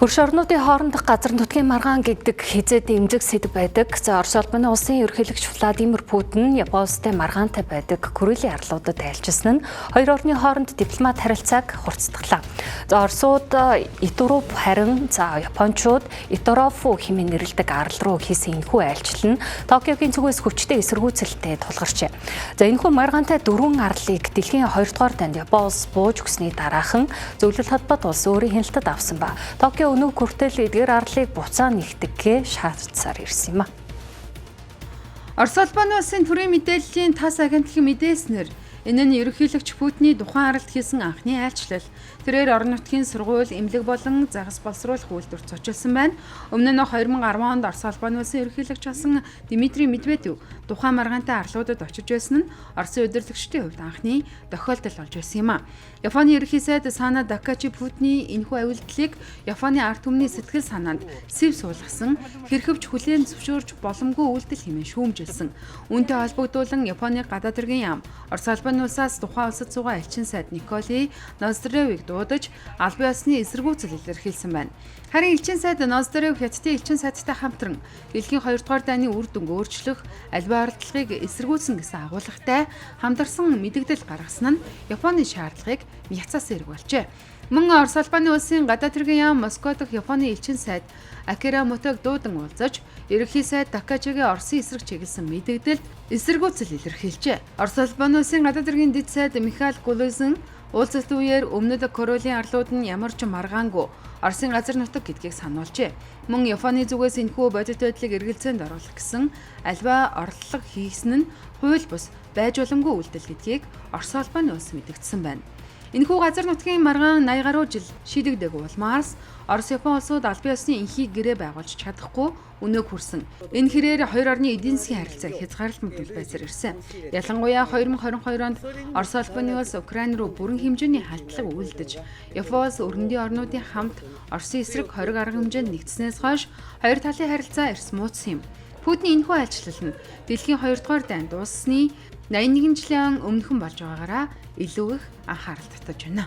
Хөрш орнуудын хоорондох газар нутгийн маргаан гэдэг хэзээ дэмжих сэдэв байдаг. За, Орос улбаны улсын ерөнхийлөгч Владимир Путин Япон улстай маргаантай байдаг Курилийн арлуудад айлчилсан нь хоёр орны хооронд дипломат харилцааг хурцтгалаа. За, Оросууд Итуруп, харин за Япончууд Иторофу хэмээн нэрлэдэг арал руу хийсэн энэхүү айлчлал нь Токиогийн зүгээс хүчтэй эсэргүүцэлтэй тулгарчээ. За, энэхүү маргаантай дөрвөн арлыг дэлхийн 2 дугаар дайнд Япон улс бууж өгсөний дараахан Зөвлөлт холбоот улс өөрийн хяналтад авсан ба. Токио өнөөх хүртэл эдгээр арлыг буцаан нэгтгэхээ шаардсаар ирсэн юм а. Орос улбаны улсын төрийн мэдээллийн ТАСС агентлагийн мэдээлснээр, энэ нь ерөнхийлөгч Путиний тухайн аралд хийсэн анхны айлчлал. Тэрээр орон нутгийн сургууль, эмнэлэг болон загас боловсруулах үйлдвэрт цочилсан байна. Өмнө нь 2010 онд Орос улбаны улсын ерөнхийлөгч болсон Дмитрий Медведев тухайн маргаантай арлуудад очиж байсан нь Оросын удирдлагчдын хувьд анхны тохиолдол болж байсан юм а. Японы ерөнхий сайд Сана Дакачи Путиний энэхүү авилдлыг Японы ард түмний сэтгэл санаанд сэв суулгасан, хэрхэвч хүлээн зөвшөөрч боломгүй үйлдэл хэмээн шүүмжилсэн. Үүнтэй холбогдуулан Японы гадаад хэргийн яам Орос улбаны улсаас тухайн улсад суугаа элчин сайд Николай Ноздревыг дуудаж албан ёсны эсэргүүцэл илэрхийлсэн байна. Харин элчин сайд Ноздрев Хятадын элчин сайдтай хамтран дэлхийн 2 дугаар дайны үр дүнг өөрчлөх аливаа оролдлогыг эсэргүүцсэн гэсэн агуулгатай хамдарсан мэдэгдэл гаргасан нь Японы шаардлагыг няцаасан хэрэг болжээ. Мөн Орос улбаны улсын гадаад хэргийн яам Москва дахь Японы элчин сайд Акира Мотог дуудан уулзаж, ерөнхий сайд Такачигийн Оросын эсрэг чиглэсэн мэдэгдэлд эсэргүүцэл илэрхийлжээ. Орос улбаны улсын гадаад хэргийн дэд сайд Михаил Галузин уулзалт үеэр өмнөд Курилийн арлууд нь ямар ч маргаангүй Оросын газар нутаг гэдгийг сануулжээ. Мөн Японы зүгээс энэхүү бодит байдлыг эргэлзээнд оруулах гэсэн аливаа оролдлого хийсэн нь хууль бус, байж боломгүй үйлдэл гэдгийг Орос улбаны улс мэдэгдсэн байна. Энэхүү газар нутгийн маргаан 80 гаруй жил шийдэгдээгүй улмаас Орос, Япон улсууд албан ёсны энхийг гэрээ байгуулж чадахгүй өнөөг хүрсэн. Энэ хэрээр хоёр орны эдийн засгийн харилцаа хязгаарлалт байсаар ирсэн. Ялангуяа 2022 онд Орос улбаны улс Украин руу бүрэн хэмжээний халдлага үйлдэж, Япон улс өрнөдийн орнуудын хамт Оросын эсрэг хориг арга хэмжээнд нэгдснээс хойш хоёр талын харилцаа эрс муудсан юм. Путиний энэхүү айлчлал нь дэлхийн 2 дугаар дайн дууссаны 81 жилийн өмнөхөн болж байгаагаараа илүү их анхаарал татаж байна.